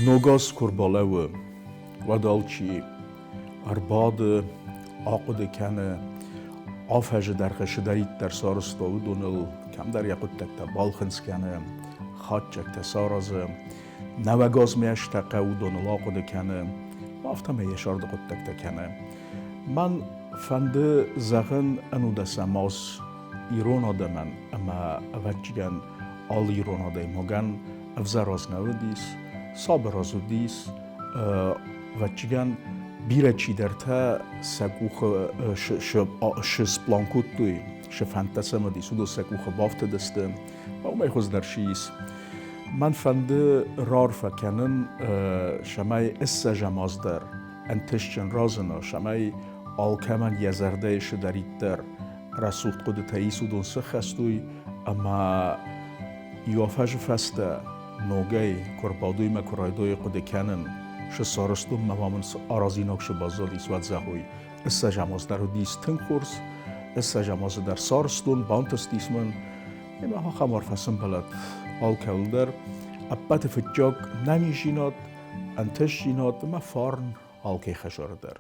Ног аз куы рбалӕууы, уӕд алчи ӕрбады, ахъуыды кӕны, афӕзы дӕргъы цыдӕриддӕр сарӕзта, уыдоныл, кӕмдӕр йӕ хъуыддӕгтӕ балхынцъ кӕны, хатджӕгтӕ саразы, нӕуӕг азмӕ азтӕ хъӕуы, уыдоныл ахъуыды кӕны, афтӕмӕй йӕ сӕрды хъуыддӕгтӕ кӕны. Мӕн фӕнды зӕгъын ӕнудӕсӕм аз ирон адӕмӕн ӕмӕ, ӕвӕццӕгӕн, алы ирон адӕймагӕн ӕвзӕр аз нӕ уыдис, сабыр аз уыдис, ӕвӕццӕгӕн, бирӕ чидӕртӕ сӕ къухы шы сплан кодтой, шы фӕндтӕ сӕм уыдис, уыдон сӕ къухы бафтыдысты, уымӕй хуыздӕр шы ис. Мӕн фӕнды раарфӕ кӕнын, цӕмӕй ссӕзӕм аз дӕр ӕнтыстджын разына, цӕмӕй алкӕмӕн йӕ зӕрдӕйы цыдӕриддӕр рӕсугъд хъуыдытӕ ис, уыдон сыххӕст уой ӕмӕ иу афӕзы фӕстӕ ногӕй куы ӕрбадой мӕ куы райдайой хъуыды кӕнын, шы сарӕзтон мӕ ма мын цы аразинаг шы баззадис, уӕд зӕгъой, ссӕзӕм аз дӕр уыдис тынг хорз, ссӕзӕм азы дӕр сарӕзтон, бантыстис мын, ӕмӕ ахӕм арфӕ сӕмбӕлӕд алкӕуыл дӕр. Ӕппӕты фыццаг нӕниздзинад, ӕнтыстдзинад ӕмӕ фарн алкӕй хӕдзары дӕр.